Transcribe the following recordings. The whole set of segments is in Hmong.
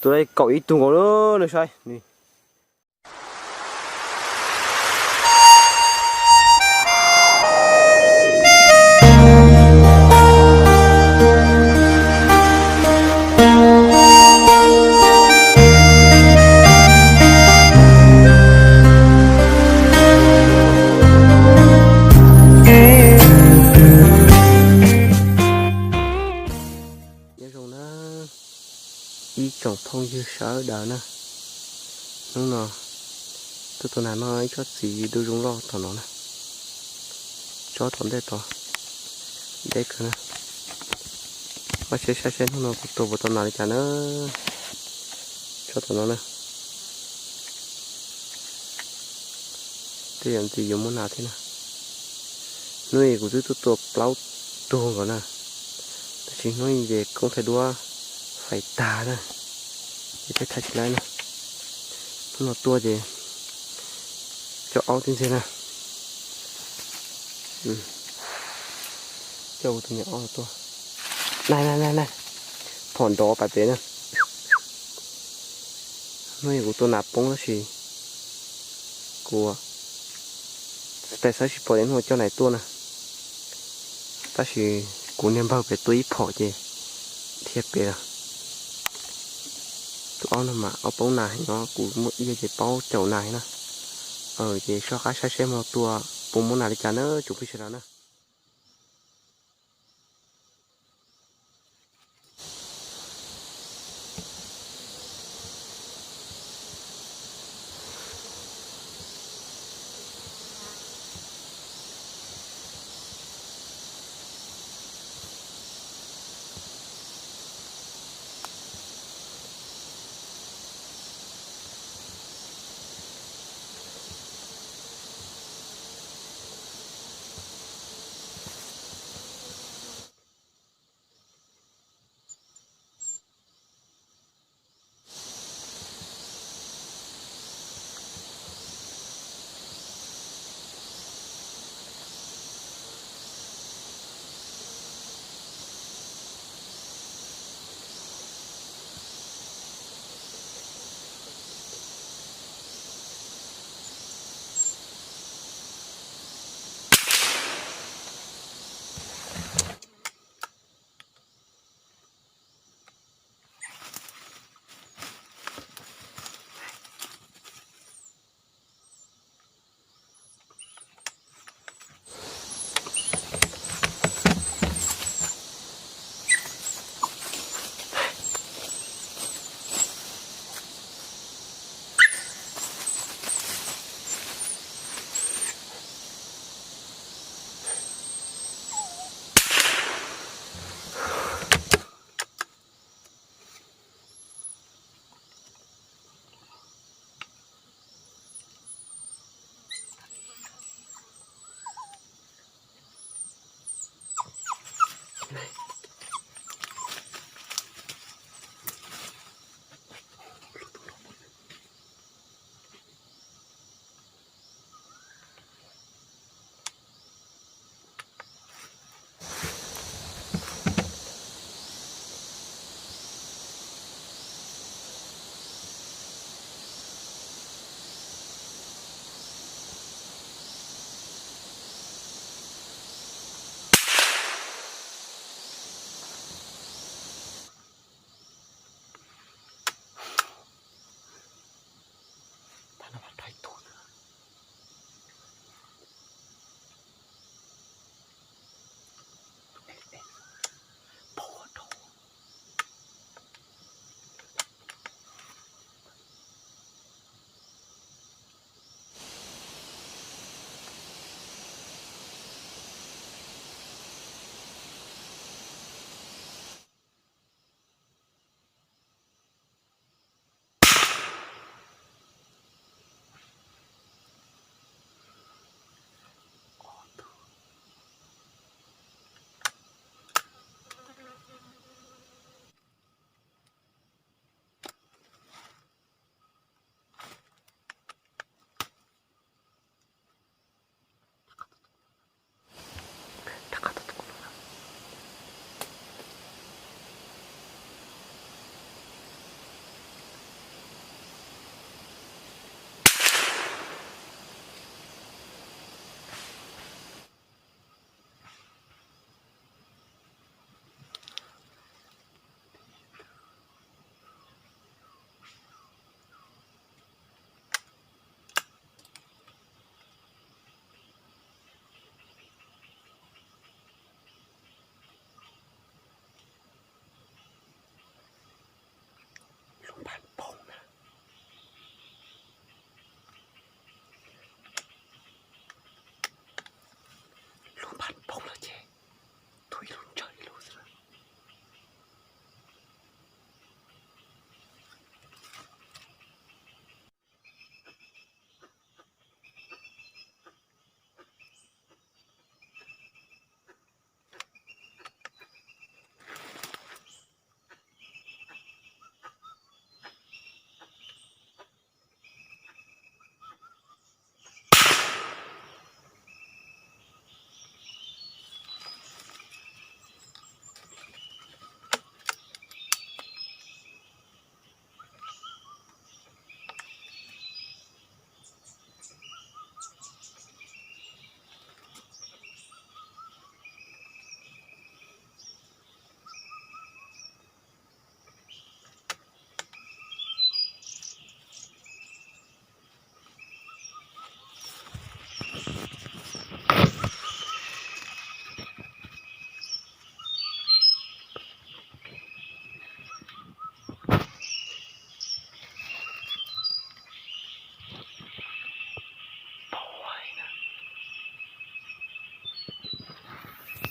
Tus kaum ib tug nkaus na, nej saib. Nyob zoo na, ib tsoom phooj ywg sawv daws na, hnub no tuaj tua nas noj ib tsob txiv du zoo loj tom no na, tsob tom ntej tod deb kawg na. Koj saib saib seb hnub no kuv tua puas tau nas li cas na, tsob tom no na. Tej zaum ntxiv yuav muaj nas thiab na. Hnub ib kuv twb tuaj tua plaub tug nkaus na, tab sis hnub ib ces koob thaij duab fais tag na, ces peb thaij tsis laib na. Hnub no tuaj ces coj aub tib ntxiag na. Coj kuv tus niam aub tuaj. Na na na na, phom nrov pais pem na. Hnub ib kuv tua nas poob tab sis kuv tsis pais xawb tsis pom tias hnub coj nas tuaj na. Tab sis kuv niag npawg pem tua ib phom ces dhia pem lawm. Tus aub no mas aub poob nas heev os, kuv muaj ib yag ces paub caum nas heev na. Ces soj qab saib seb hmo no tua puas muaj nas li cas na tsoom phooj ywg sawv daws na.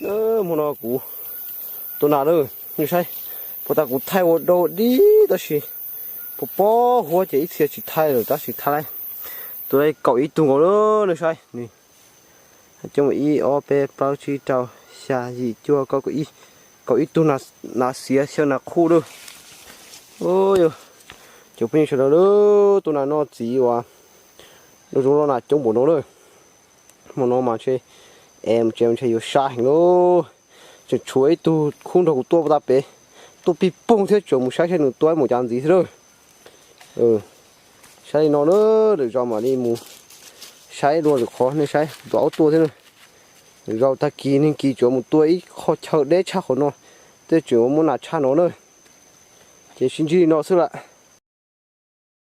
Hmo no kuv tua nas lawm, nej saib, puag ta kuv thaij ua dau dib tab sis pob pob huab ces ib txhia tsis thaij lawm tab sis thaij lauj. Tua kaum ib tug nkaus lawm, nej saib, coj mus ib ob peb plaub tsib rau xya yim cuaj kaum ib, kaum ib tug nas xiav xyaw nas qhuj lawm. Cov phooj ywg sawv daws, tua nas noj txiv uas zoo zoo noj nas coob npaum no lawm. Hmo no mas ntshe es mus tsev ntshe yuav sab heev lauj. Tseem tshuav ib tug khub nrog kuv tuaj puag ta pem, tuaj pig poog thiab, tsuas mus saib saib nws tua mus cas ntxiv xwb lawm. Saib li no na, lwm zaus mam li mus saib dua lwm qhov, nej saib tus aub tuaj thiab na. Lwm zaus tag kis neeg kis tsuas mus tua ib qho chaw deb tshaj qhov no, tej tseem ua muab nas tshaj no na. Ces sib ntsib li no xwb lawm.